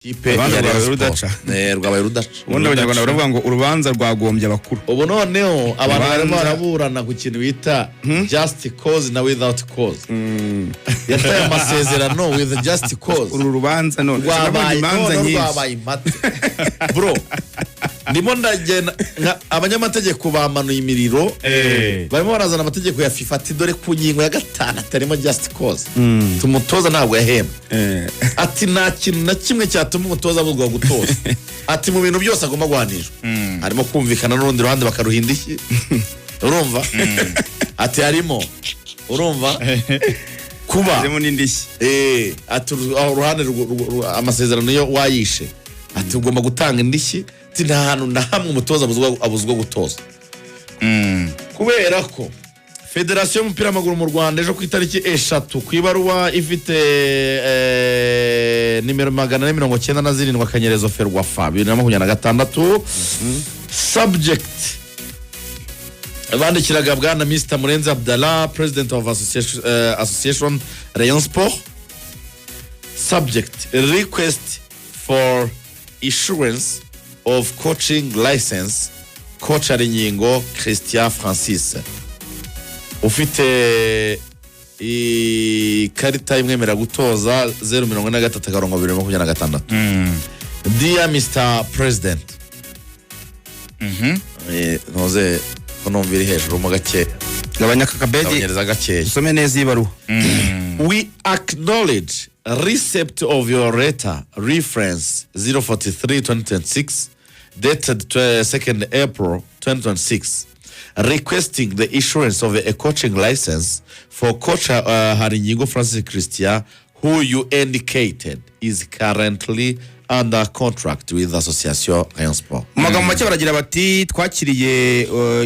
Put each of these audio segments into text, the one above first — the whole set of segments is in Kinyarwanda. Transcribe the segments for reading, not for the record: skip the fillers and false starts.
Kipe Urubanza ya rwabaye Rayon Sports. rudaca. Rwabaye rudaca. Ubundi Abanyarwanda baravuga ngo urubanza rwagombye abakuru. Ubu noneho abantu barimo baraburana ku kintu bita just cause na without cause. Yataye amasezerano with just cause. Uru rubanza none nabonye Rwabaye imanza noneho nyinshi. Rwabaye impate, bro. Ndimo ndagenda abanyamategeko bamanuye imiriro, barimo barazana amategeko ya FIFA, ati dore ku ngingo ya 5 atarimo just cause, tumutoza ntabwo yahembwe. Ati nta kintu na kimwe cyatuma umutoza abuzwa gutoza. Ati mu bintu byose agomba guhanishwa harimo kumvikana n'urundi ruhande bakaruha indishyi, urumva? Ati harimo, urumva, kuba Harimo n'indishyi. Ati aho uruhande amasezerano yo wayishe, ati ugomba gutanga indishyi. Ati nta hantu na hamwe umutoza abuzwa gutoza. Kubera ko Federasiyo y'umupira w'amaguru mu Rwanda ejo ku itariki 3, ku ibaruwa ifite nimero 497 akanyerezo FERWAFA 2026, subject, bandikiraga bwana Mr Murenzi Abdallah, president of association Rayon Sport, subject: request for issuance of coaching license, coach Haringingo Christian Francis, ufite ikarita imwemerera gutoza 043-2026. Dear Mr President, ntuze ko numva iri hejuru mo gakeya. Gabanya aka kabedi. Gabanyiriza gakeya. Usome neza iyi baruwa. We acknowledge receipt of your letter reference 043 2026 dated 2nd April 2026, requesting the issuance of a coaching license for coach Haringingo Francis Christian, who you indicated is currently under contract with Association Rayon Sport. Mu magambo make baragira bati twakiriye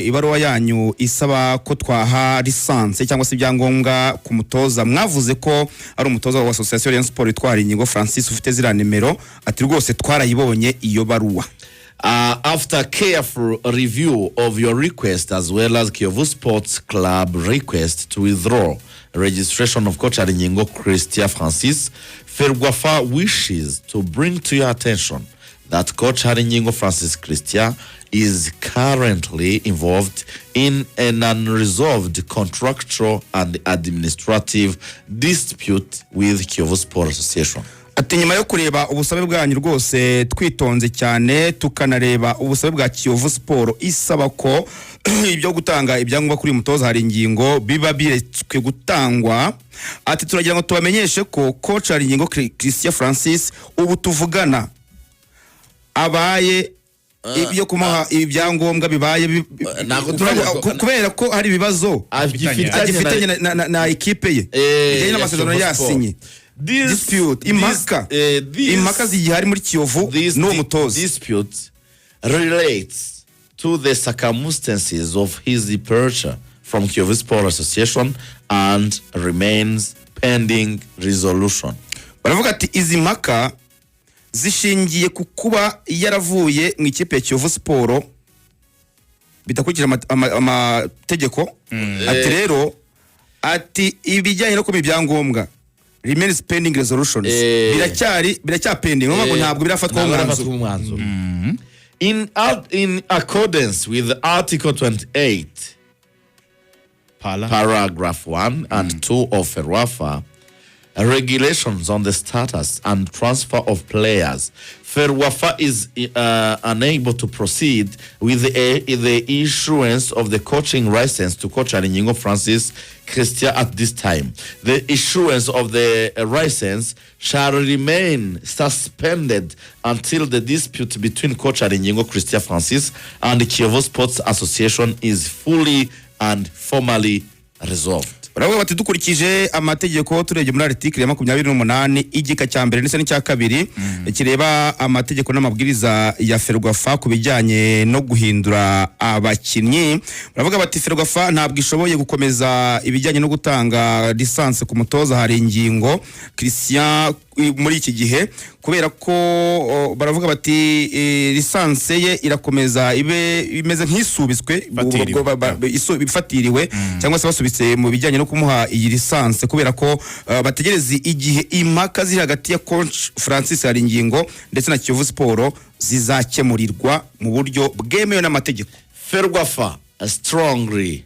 ibaruwa yanyu isaba ko twaha licence cyangwa se ibyangombwa ku mutoza mwavuze ko ari umutoza wa Association Rayon Sport witwa Haringingo Francis, ufite ziriya nimero. Ati rwose twarayibonye iyo baruwa. After careful review of your request as well as Kiyovu Sports Club request to withdraw registration of coach Haringingo Christian Francis, Ferwafa wishes to bring to your attention that coach Haringingo Francis Christian is currently involved in an unresolved contractual and administrative dispute with Kiyovu Sport Association. Ati nyuma yo kureba ubusabe bwanyu rwose twitonze cyane, tukanareba ubusabe bwa Kiyovu Sport isaba ko ibyo gutanga ibyangombwa kuri uyu mutoza Haringingo biba biretswe gutangwa, ati turagira ngo tubamenyeshe ko coach Haringingo Christian Francis ubu tuvugana abaye ibyo kumuha ibyangombwa bibaye Ntabwo turajya kubera ko hari ibibazo agifitanye na ekipe ye bijyanye n'amasezerano ya Kiyovu Sport. yasinye. Dispute, impaka, impaka zigihari muri Kiyovu This n'uwo mutoza. dispute relates to the circumstances of his departure from Kiyovu Sport Association and remains pending resolution. Baravuga ati izi mpaka zishingiye ku kuba yaravuye mu ikipe ya Kiyovu Sport bidakurikije amategeko. Ati rero, ati ibijyanye no kuba ibyangombwa remains pending resolutions, biracyari pending, ni ukuvuga ngo ntabwo birafatwaho Ntabwo umwanzuro. birafatwaho umwanzuro. In accordance with Article 28, Para. paragraph 1 and 2 of FERWAFA regulations on the status and transfer of players, FERWAFA is unable to proceed with the issuance of the coaching license to coach Haringingo Francis Christian at this time. The issuance of the license shall remain suspended until the dispute between coach Haringingo Christian Francis and the Kiyovu Sports Association is fully and formally resolved. Baravuga bati dukurikije amategeko, turebye muri article ya 28 igika cya mbere ndetse n'icya kabiri kireba amategeko n'amabwiriza ya FERWAFA ku bijyanye no guhindura abakinnyi, baravuga bati FERWAFA ntabwo ishoboye gukomeza ibijyanye no gutanga licence ku mutoza Haringingo Christian. Muri iki gihe, kubera ko baravuga bati licence ye irakomeza ibe imeze nk'isubitswe. Ifatiriwe. Ubwo ifatiriwe cyangwa se basubitse mu bijyanye no kumuha iyi licence, kubera ko bategereza igihe impaka ziri hagati ya coach Francis Haringingo ndetse na Kiyovu Sport zizakemurirwa mu buryo bwemewe n'amategeko. Ferwafa strongly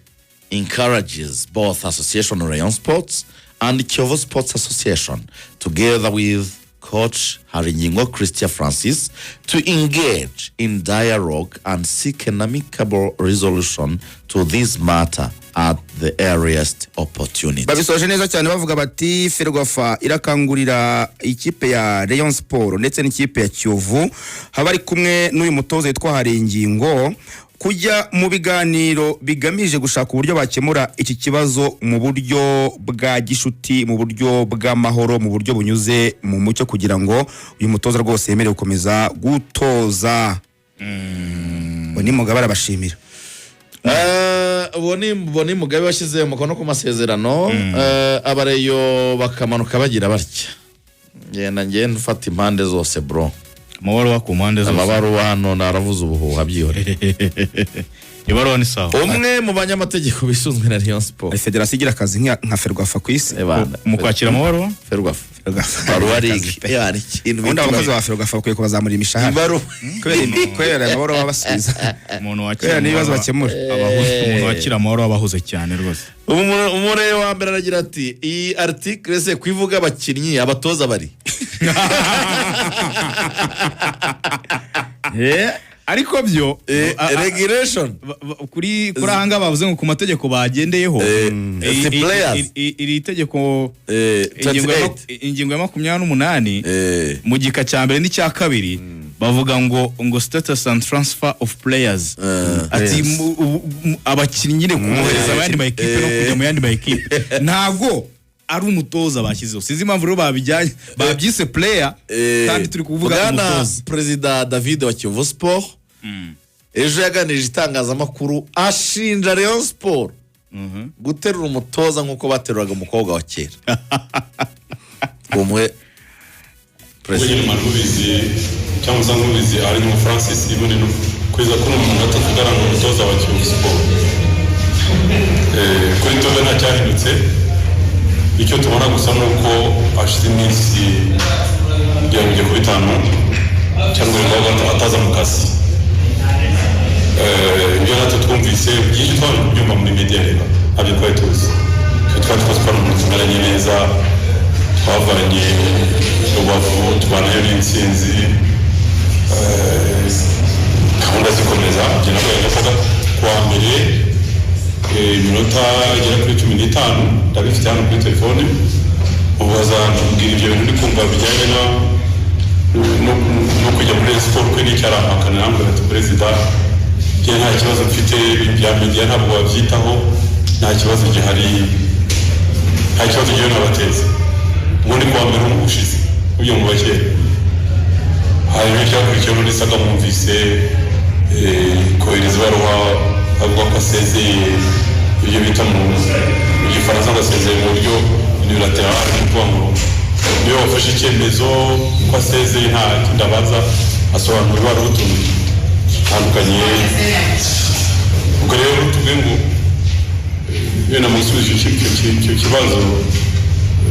encourages both Association Rayon Sports and Kiyovu Sports Association, together with coach Haringingo Christian Francis, to engage in dialogue and seek an amicable resolution to this matter at the earliest opportunity. Babisoje neza cyane bavuga bati Ferwafa irakangurira ikipe ya Rayon Sport ndetse n'ikipe ya Kiyovu, haba ari kumwe n'uyu mutoza witwa Haringingo, kujya mu biganiro bigamije gushaka uburyo bakemura iki kibazo mu buryo bwa gishuti, mu buryo bw'amahoro, mu buryo bunyuze mu mucyo, kugira ngo uyu mutoza rwose yemerewe gukomeza gutoza. Ngo ni Mugabe arabashimira. Uwo ni Mugabe washyize umukono ku masezerano. Abareyo bakamanuka bagira batya: ngenda ngenda ufata impande zose, bro. Amabaruwa ku mpande zose. Amabaruwa hano naravuze ubuhuha, byihorere. Ibaruwa ni sawa. Umwe mu banyamategeko bisunzwe na Rayon Sport. Hari federasiyo igira akazi nka Ferwafa ku isi? Ebana, Mu kwakira amabaruwa. Ferwafa. Ferwafa. Baruwa ligue yani ikintu Ubundi bita abakozi ba Ferwafa bakwiye kubazamura imishahara ibaruwa. kubera amabaruwa basubiza, Umuntu wakira kubera n'ibibazo amabaruwa bakemura. Umuntu wakira amabaruwa aba ahuze cyane rwose. Umurebe wa mbere aragira ati: "Iyi article se kuivuga abakinnyi, abatoza bari?" Ariko byo Regulation kuri aha ngaha bavuze ngo ku mategeko bagendeyeho the players. Iri tegeko, 28. Ingingo ya 28 mu gika cya mbere n'icya kabiri bavuga ngo status and transfer of players, ati abakinnyi nyine kumwohereza mu yandi ma ekipe no kujya mu yandi ma ekipe, ntago ari umutoza bashyizeho. Sinzi impamvu rero babijyanye babyise player kandi turi kuvuga Bwana umutoza. Perezida David wa Kiyovu Sport ejo yaganirije itangazamakuru ashinja Rayon Sport guterura umutoza nk'uko bateruraga umukobwa wa kera umwe. Perezida. Nyine mwari mubizi cyangwa usanzwe mubizi, ari mu Francis Ibone kugeza kuri uyu munota tuvugana ni umutoza wa Kiyovu Sport. Kuri tobe nta cyahindutse. Icyo tubona gusa ni uko hashize iminsi kugira ngo ijye kuri 5 cyangwa 7 ataza mu kazi. Ibyo natwe twumvise byinshi twaje kubyumva muri media rero, ntabyo twari tuzi. Twe twari tuzi ko ari umuntu tumeranye neza, twavanye Rubavu tubanayo n'intsinzi. Gahunda zikomeza, njye nabaye ndavuga kuwa mbere, iminota igera kuri 15 ndabifite hano kuri telefone, ubaza mbwira ibyo bintu ndi kumva bijyanye no kujya muri siporo kwe n'icyo arampakana. Arambwira ati: "Perezida, njye nta kibazo mfite, ibya media ntabwo babyitaho, nta kibazo gihari, nta kibazo ngewe nabateza." Ubundi kuwa mbere ushize ujya mu bakera hari ibyo byakurikiyeho n'isaga mwumvise, kohereza ibaruwa avuga ko asezeye, ibyo bita mu Gifaransa ngo asezeye mu buryo unilateral, ni ukuvuga ngo niyo wafashe icyemezo ko asezeye nta kindi abaza, asobanura ibaruwa utuntu dutandukanye. Ubwo rero tuvuge ngo wenda musubije icyo kibazo,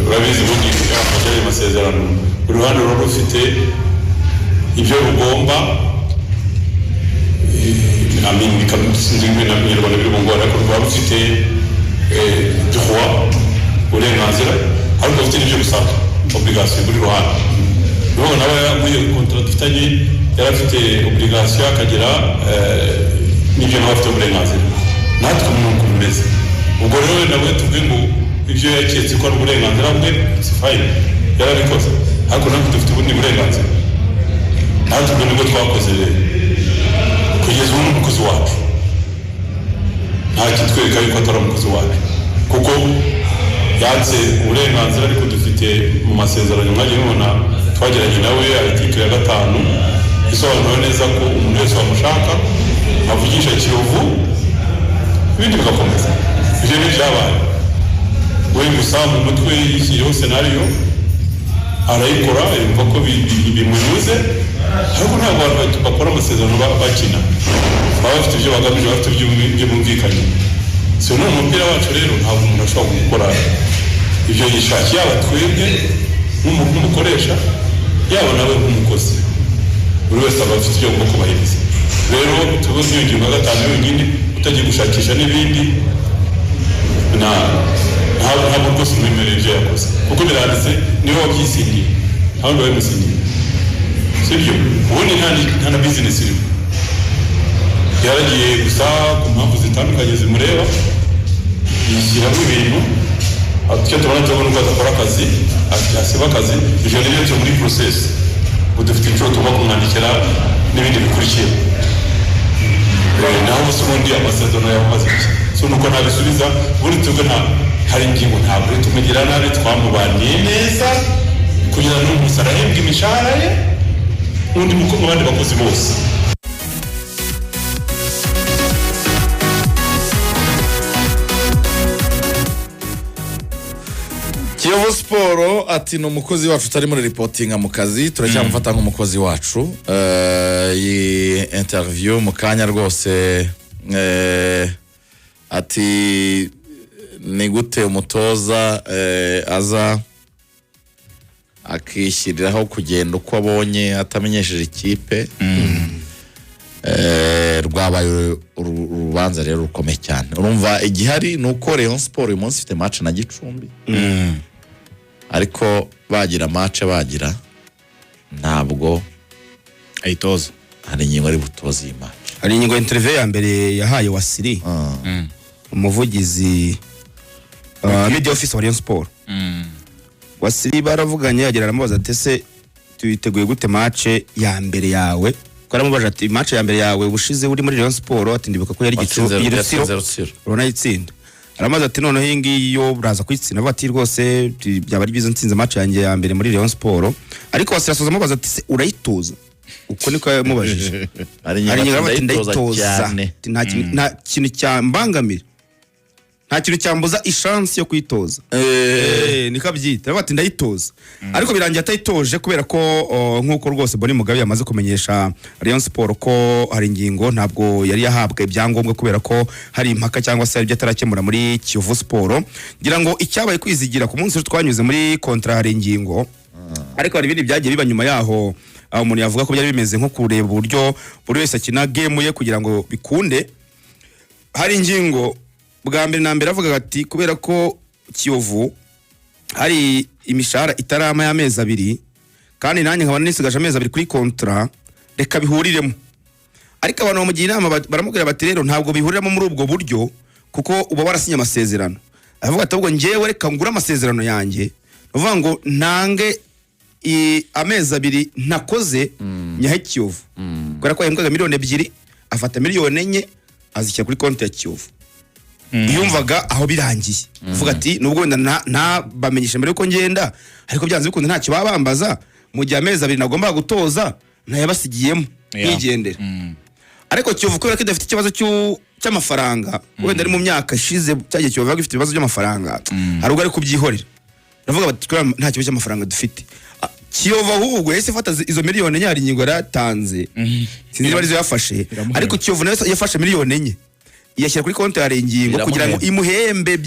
urabizi ubundi iyo ayo masezerano buri ruhande ruba rufite ibyo rugomba. I mean, sinzi wenda mu Kinyarwanda biri bungora, ariko rwaba rufite droit, uburenganzira, ariko rufite n'ibyo rusabwa, obligation buri ruhande. Niyo nawe muri iyo contrat dufitanye yari afite obligation, akagira n'ibyo nawe afite uburenganzira, natwe ni uko bimeze. Ubwo rero nawe tuvuge ngo ibyo yaketse ko ari uburenganzira bwe, it's fine, yarabikoze, ariko natwe dufite ubundi burenganzira, natwe ubwo nibwo twakoze. Rero kugeza ubu ni umukozi wacu, nta kitwereka yuko atari umukozi wacu, kuko yatse uburenganzira, ariko dufite mu masezerano mwagiye mubona twagiranye nawe article ya 5 isobanura neza ko umuntu wese wamushaka avugisha Kiyovu, ibindi bigakomeza. Ibyo ni ibyabaye, we gusa mu mutwe yishyiriyeho scenario. Arayikora, yumva ko bimunyuze, ariko ntabwo abantu bakora amasezerano bakina baba bafite ibyo bagamije, bafite ibyo bumvikanye. So no mu mupira wacu rero ntabwo umuntu ashobora gukora ibyo yishakiye, yaba twebwe nk'umukoresha, yaba nawe nk'umukozi. Buri wese aba afite ibyo agomba kubahiriza. Rero tubuze iyo ngingo ya gatanu yonyine, utagiye gushakisha n'ibindi, ntabwo rwose umwemerera ibyo yakoze, kuko biranditse, niwe wabyisinyiye, nta wundi wabimusinyiye, sibyo? Ubundi nta na business irimo, yaragiye gusa ku mpamvu zitandukanye zimureba, yishyiramo ibintu. Icyo tubona uko adakora akazi, asiba akazi. Ibyo ni byo turi muri process ubu, dufite inshuro tugomba kumwandikira n'ibindi bikurikira. Naho ubusa ubundi amasezerano yamaze iki? So nuko ntabisubiza. Ubundi twebwe nta hari ingingo, ntabwo tumugira nabi, twamubaniye neza kugeza n'uyu munsi, arahembwa imishahara ye n'undi mu bandi bakozi bose. Kiyovu Sport ati ni umukozi wacu utari muri reportinga mu kazi, turacyamufata nk'umukozi wacu. Iyi interview mu kanya rwose, ati ni gute umutoza aza akishyiriraho kugenda uko abonye atamenyesheje ikipe? Rwabaye urubanza rero rukomeye cyane. Urumva igihari ni uko Rayon Sport uyu munsi ifite match na Gicumbi, ariko bagira match bagira ntabwo ayitoza. Hari ingingo ari butoze iyi match. Hari ingingo, interview ya mbere yahaye Wasiri, umuvugizi, media officer wa Rayon Sport. Wasiri baravuganye, agira aramubaza ati: "Ese tuyiteguye gute match ya mbere yawe?" Kuko aramubaza ati: "Match ya mbere yawe ubushize uri muri Rayon Sport," ati, "ndibuka ko yari Gicu Watsinze. Rutsiro." Yatsinze Rutsiro. Urabona yitsinda. Aramaze ati: "Noneho iyi ngiyi yo uraza kuyitsinda?" Avuga ati: "Rwose byaba ari byiza ntsinze match yanjye ya mbere muri Rayon Sport." Ariko Wasiri asoza amubaza ati: "Se urayitoza?" Uko niko yamubajije. Hari Hari ingingo ingingo ati ati: "Ndayitoza "Ndayitoza." cyane." Ati, "Nta kintu cyambangamira, nta kintu cyambuza ishansi yo kuyitoza." Niko abyita. Aravuga ati: "Ndayitoza." Ariko birangiye atayitoje, kubera ko nk'uko rwose Boni Mugabe yamaze kumenyesha Rayon Sport ko hari ingingo ntabwo yari yahabwa ibyangombwa, kubera ko hari impaka cyangwa se hari ibyo atarakemura muri Kiyovu Sport. Ngira ngo icyabaye kwizigira ku munsi twanyuze muri contrat, hari ingingo, ariko hari ibindi byagiye biba nyuma yaho, aho umuntu yavuga ko byari bimeze nko kureba uburyo buri wese akina game ye kugira ngo bikunde. Hari ingingo bwa mbere na mbere avugaga ati: "Kubera ko Kiyovu hari imishahara itarama y'amezi 2, kandi nanjye nkaba nisigaje amezi 2 kuri contrat, reka bihuriremo." Ariko abantu bamugira inama, baramubwira bati: "Rero ntabwo bihuriramo muri ubwo buryo, kuko uba warasinye amasezerano." Aravuga ati: "Ahubwo njyewe reka ngure amasezerano yanjye, ni ukuvuga ngo ntange amezi 2 ntakoze nyahe Kiyovu." Kubera ko yahembwaga miliyoni 2, afata miliyoni 4 azishyira kuri konti ya Kiyovu. Yumvaga aho birangiye, uvuga ati: "Nubwo wenda ntabamenyesha mbere yuko ngenda, ariko byanze bikunze ntacyo baba bambaza mu gihe amezi 2 nagombaga gutoza ntayabasigiyemo nkigendera." Ariko Kiyovu, kubera ko idafite ikibazo cy'amafaranga, wenda ari mu myaka ishize cyagiye Kiyovu yabaga ifite ibibazo by'amafaranga, hari ubwo ari kubyihorera. Ndavuga bati: "Kubera nta kibazo cy'amafaranga dufite." Kiyovu ahubwo yahise ifata izo miliyoni 4 hari ingingo yaratanze, sinzi niba arizo yafashe. Ariko Kiyovu nayo yafashe miliyoni 4 iyashyira kuri konti ya ingingo kugira ngo imuhembe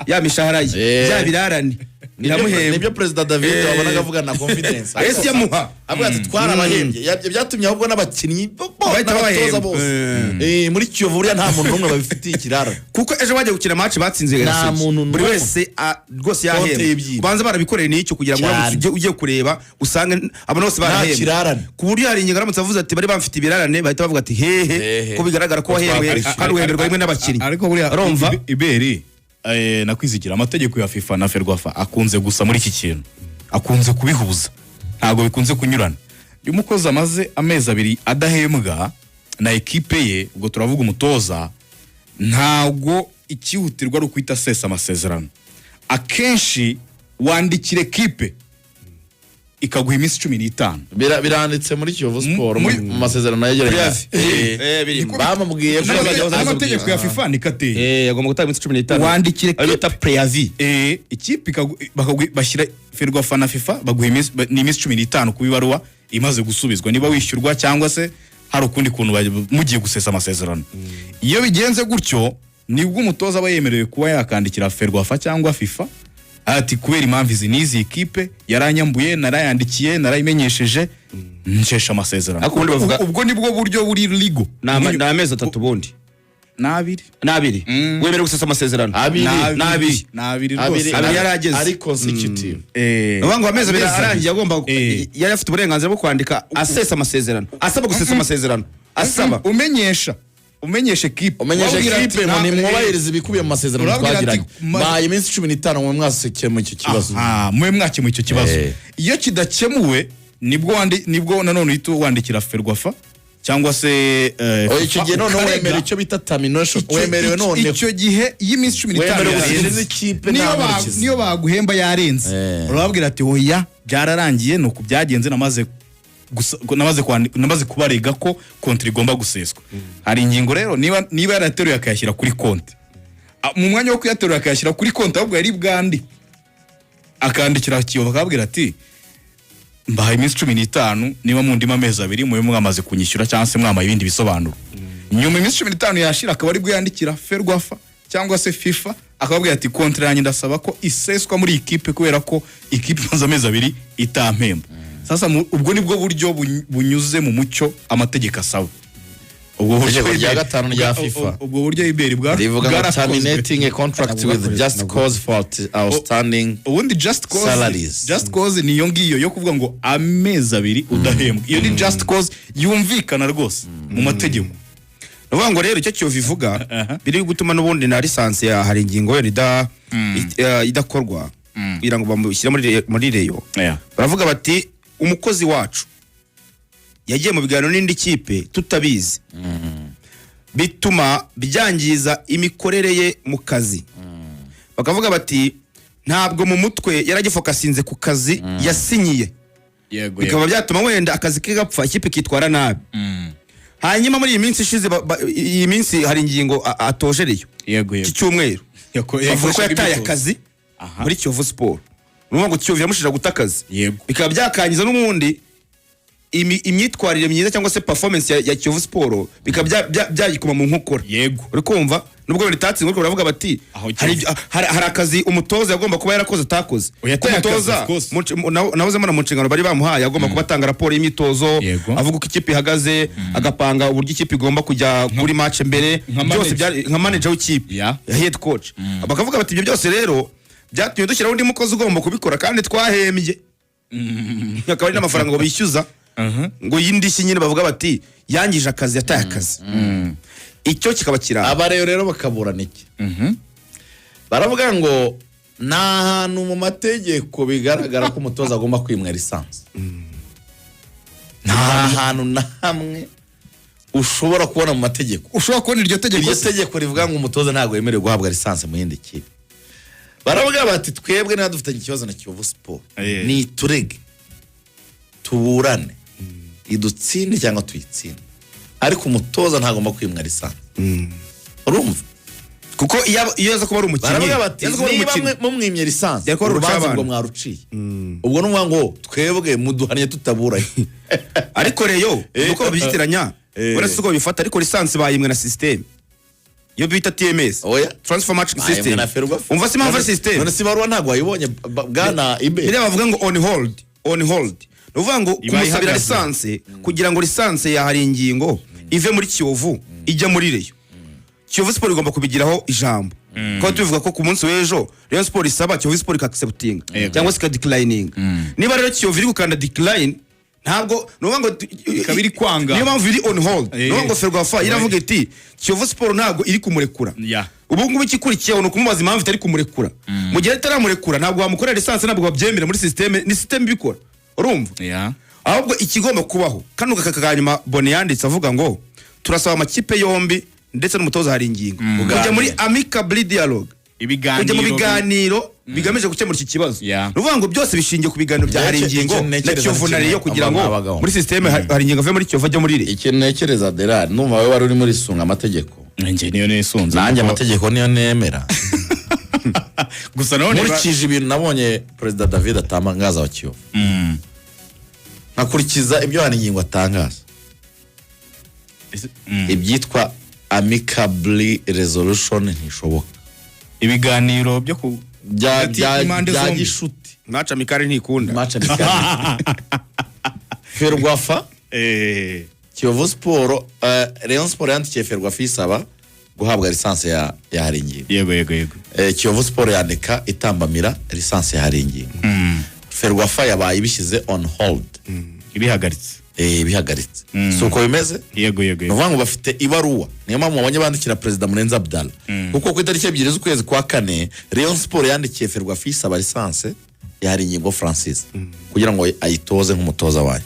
ya mishahara ye, bya birarane. Iramuhemba. Nibyo Perezida David wabonaga avuga na confidence. Ese yamuha. Avuga ati: "Twarabahembye." Byatumye ahubwo n'abakinnyi Bahita n'abatoza babahemba. bose. Muri Kiyovu buriya nta muntu n'umwe babifitiye ikirara. Kuko ejo bagiye gukina match batsinze Nta Gasogi. muntu Buri n'umwe. wese rwose Konti yahembwa. y'ibyino. Ubanza barabikoreye n'icyo kugira ngo Cyane. uramutse ugiye kureba usange abantu bose barahembwa, kirarane. ku buryo hari ingingo aramutse avuze ati: "Bari bamfite ibirarane," bahita bavuga ati: "Hehe?" Hehe. Ko bigaragara ko wahembwe kandi uhemberwa rimwe n'abakinnyi. Ariko buriya Urumva? Iberi nakwizigira amategeko ya FIFA na Ferwafa akunze gusa muri iki kintu, akunze kubihuza, ntabwo bikunze kunyurana. Iyo umukozi amaze amezi 2 adahembwa na ekipe ye, ubwo turavuga umutoza, ntabwo ikihutirwa ari ukwita asesa amasezerano. Akenshi wandikira ekipe. ikaguha iminsi 15. Biranditse muri Kiyovu Sport mu masezerano yegeranye. Préavis. Birimo. Bamubwiye ko N'amategeko ya FIFA niko ateye. Agomba gutanga iminsi 15. Wandikire Ayo bita préavis. Ikipe bashyira Ferwafa na FIFA baguha iminsi, ni iminsi 15 ku ibaruwa imaze gusubizwa, niba wishyurwa cyangwa se hari ukundi kuntu mugiye gusesa amasezerano. Iyo bigenze gutyo, nibwo umutoza aba yemerewe kuba yakandikira Ferwafa cyangwa FIFA ati: "Kubera impamvu izi n'izi, ikipe yaranyambuye, narayandikiye, narayimenyesheje, nshesha amasezerano." Ariko ubundi bavuga- Ubwo nibwo buryo buri legal. Ni amezi 3 ubundi. N'abiri. N'abiri wemerewe gusesa amasezerano. Abiri. N'abiri. N'abiri Abiri. rwose. Abiri yarageze. Ari consecutive. Ni ukuvuga ngo amezi 2 Amezi arangiye agomba yari afite uburenganzira bwo kwandika asesa amasezerano, asaba gusesa amasezerano, asaba Umenyesha ekipe. Umenyesha Urabwira ati, ekipe ngo nimwubahirize ibikubiye mu masezerano Urabwira ati, twagiranye. Bahaye iminsi 15 ngo mwasekemuye icyo kibazo. Aha, mube mwakemuye icyo kibazo. Iyo kidakemuwe, nibwo nanone uhita wandikira Ferwafa cyangwa se Oya, icyo FIFA, gihe noneho ukarega. wemerewe icyo bita termination. Wemerewe noneho. Icyo gihe iyo iminsi 15 Wemerewe yarenze, gusinya n'ikipe niyo nta nkurikizi. niyo baguhemba yarenze, urababwira ati: "Oya, byararangiye, ni uku byagenze, namaze kubarega ko contrat igomba guseswa." Hari ingingo rero, niba yarateruye akayashyira kuri konti, mu mwanya wo kuyaterura akayashyira kuri konti, ahubwo yari bwandi akandikira Kiyovu akababwira ati: "Mbahaye iminsi 15, niba mundimo amezi 2 mube mwamaze kunyishyura cyangwa se mwamaye ibindi bisobanuro." Nyuma iminsi 15 yashira, akaba aribwo yandikira Ferwafa cyangwa se FIFA akababwira ati: "Contrat yanjye ndasaba ko iseswa muri ikipe kubera ko ikipe imaze amezi 2 itampemba." Sasa ubwo nibwo buryo bunyuze mu mucyo amategeko asaba. Ubwo buryo Itegeko rya gatanu rya FIFA. Ubwo buryo iberi bwa Rivuga ngo bwarakozwe. terminating a contract with just cause for outstanding Ubundi just cause, salaries. just cause niyo ngiyo yo kuvuga ngo amezi 2 udahembwa, iyo ni just cause yumvikana rwose mu mategeko. Ni ukuvuga ngo rero icyo Kiyovu ivuga biri gutuma n'ubundi na licence ya hari ingingo wenda idakorwa kugira ngo bamushyire muri Rayon. Baravuga bati: "Umukozi wacu yagiye mu biganiro n'indi kipe tutabizi, bituma byangiza imikorere ye mu kazi." Bakavuga bati: "Ntabwo mu mutwe yaragifokasinze ku kazi yasinyiye, bikaba byatuma wenda akazi ke gapfa, ikipe ikitwara nabi." Hanyuma muri iyi minsi ishize, iyi minsi hari ingingo atoje Rayon iki cyumweru, bavuga ko yakoreshaga yataye imyitozo. akazi muri Kiyovu Sport. Ni ukuvuga ngo Kiyovu yamushije guta akazi, bikaba byakangiza n'ubundi imyitwarire myiza cyangwa se performance ya Kiyovu Sport, bikaba byayikoma mu nkokora. Uri kumva, nubwo wenda itatsinzwe, ariko baravuga bati Aho hari akazi umutoza yagomba kuba yarakoze atakoze. Oya, Ko yataye akazi, umutoza of course. nahoze mbona mu nshingano bari bamuhaye agomba kuba atanga raporo y'imyitozo, avuga uko ikipe ihagaze, agapanga uburyo ikipe igomba kujya kuri match mbere, nka byose manager. byari nka manager w'ikipe, head coach. Bakavuga bati: "Ibyo byose rero byatumye dushyiraho undi mukozi ugomba kubikora kandi twahembye," akaba ari n'amafaranga ngo bishyuza ngo y'indishyi nyine. Bavuga bati: "Yangije akazi, yataye akazi." Icyo kikaba kiranga. Aba rero bakaburana iki? Baravuga ngo nta hantu mu mategeko bigaragara ko umutoza agomba kwimwa licence. Nta hantu na hamwe ushobora kubona mu mategeko Ushobora kubona iryo tegeko. Iryo tegeko rivuga ngo umutoza ntabwo yemerewe guhabwa licence mu yindi kipe. Baravuga bati: "Twebwe niba dufitanye ikibazo na Kiyovu Sport, ni turege tuburane, idutsinde cyangwa tuyitsinde, ariko umutoza ntagomba kwimwa licence." Urumva? Kuko iyo aza kuba ari umukinnyi, Baravuga bati: iyo aza kuba ari "Niba umukinnyi, mumwimye licence, Yari kuba ari urubanza urucabana. ubwo mwaruciye." Ubwo ni ukuvuga ngo twebwe muduhannye tutaburanye. Ariko Rayon nuko babyitiranya, uretse uko babifata, ariko licence bayimwe na system iyo bita TMS, Oya. Transfer Matching Bayimwe System. na Ferwafa. Umva, si impamvu ari system. None si ibaruwa ntabwo wayibonye, bwana Ibe? Biriya bavuga ngo on hold, on hold, ni ukuvuga ngo Iba kumusabira ihagaze. licence, kugira ngo licence ya hari ingingo ive muri Kiyovu ijya muri Rayon, Kiyovu Sport igomba kubigiraho ijambo. Kuko tubivuga ko ku munsi w'ejo Rayon Sport isaba, Kiyovu Sport ikaacceptinga cyangwa se ikadeclininga. Niba rero Kiyovu iri gukanda decline, ntabwo ni ukuvuga ngo Ikaba iri kwanga. Niyo mpamvu iri on hold. Ni ukuvuga ngo Ferwafa iravuga iti: "Kiyovu Sport ntabwo iri kumurekura." Ubu ngubu ikikurikiyeho ni ukumubaza impamvu itari kumurekura. Mu gihe itaramurekura, ntabwo wamukorera licence, ntabwo babyemera muri système, ni système ibikora, urumva? Ahubwo ikigomba kubaho, kano kaka nyuma Bone yanditse avuga ngo turasaba amakipe yombi ndetse n'umutoza hari ingingo kujya muri amicable dialogue. Ibiganiro Kujya mu biganiro bigamije gukemura iki kibazo. Ni ukuvuga ngo byose bishingiye ku biganiro bya Icyo- Haringingo icyo na ntekereza Kiyovu ni na kimwe. Rayon kugira ngo Aba ni abagabo. muri système Haringingo ave muri Kiyovu ajya muri Rayon. Ikintu ntekereza, Derari, numva wowe wari uri muri sunga amategeko. Njye niyo nisunze. Nanjye amategeko niyo nemera. Gusa none Nkurikije ibintu nabonye Perezida David atangaza wa Kiyovu, nkakurikiza ibyo Haringingo atangaza, ibyitwa amicably resolution ntishoboka. Ibiganiro byo ku Bya hagati y'impande bya zombi. gishuti. Match amicale ntikunda. Match amicale. Ferwafa, Kiyovu Sport, Rayon Sport yandikiye Ferwafa isaba guhabwa licence ya Haringingo. yego yego yego Kiyovu Sport yandika itambamira licence ya Haringingo. Ferwafa yabaye ibishyize on hold. Ibihagaritse. Bihagaritse, si uko bimeze? Yego. Ni ukuvuga ngo bafite ibaruwa, niyo mpamvu mubonye bandikira Perezida Murenzi Abdallah, kuko ku itariki 2 z'ukwezi kwa kane Rayon Sport yandikiye Ferwafa isaba licence ya Haringingo Francis kugira ngo ayitoze nk'umutoza wayo.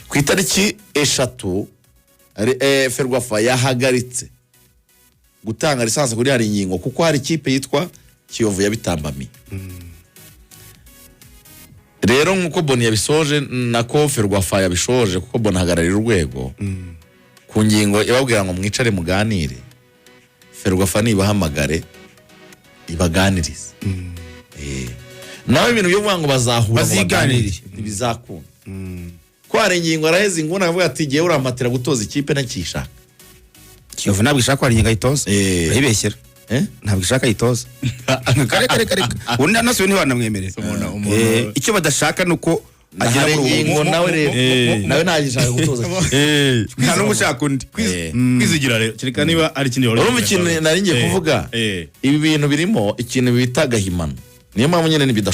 Ku itariki 3 Ferwafa yahagaritse gutanga licence kuri Haringingo kuko hari ikipe yitwa Kiyovu yabitambamiye. Rero nk'uko Boni yabisoje, nako Ferwafa yabishoje, kuko Boni ahagararira urwego ku ngingo ibabwira ngo mwicare muganire, Ferwafa nibahamagare ibaganirize. Nawe ibintu byo kuvuga ngo bazahura ngo Baziganirire. baganire, ntibizakunda ko hari ingingo araheza inguni akavuga ati: "Jyewe urampatira gutoza ikipe ntakishaka." Kiyovu ntabwo ishaka ko Haringingo ayitoza. Urayibeshyera. Eh? Ntabwo ishaka ayitoza, kare kare kare, undi anasubiye ntibanamwemerera. Icyo badashaka ni uko agera Hari muri uwo ingingo nawe rero, nawe ntagishaka gutoza. Nta n'umwe ushaka undi. Kwizigira rero, kereka niba ari ikindi wari Urumva ikintu nari ngiye kuvuga? Ibi bintu birimo ikintu bita agahimano, niyo mpamvu nyine bidashoboka.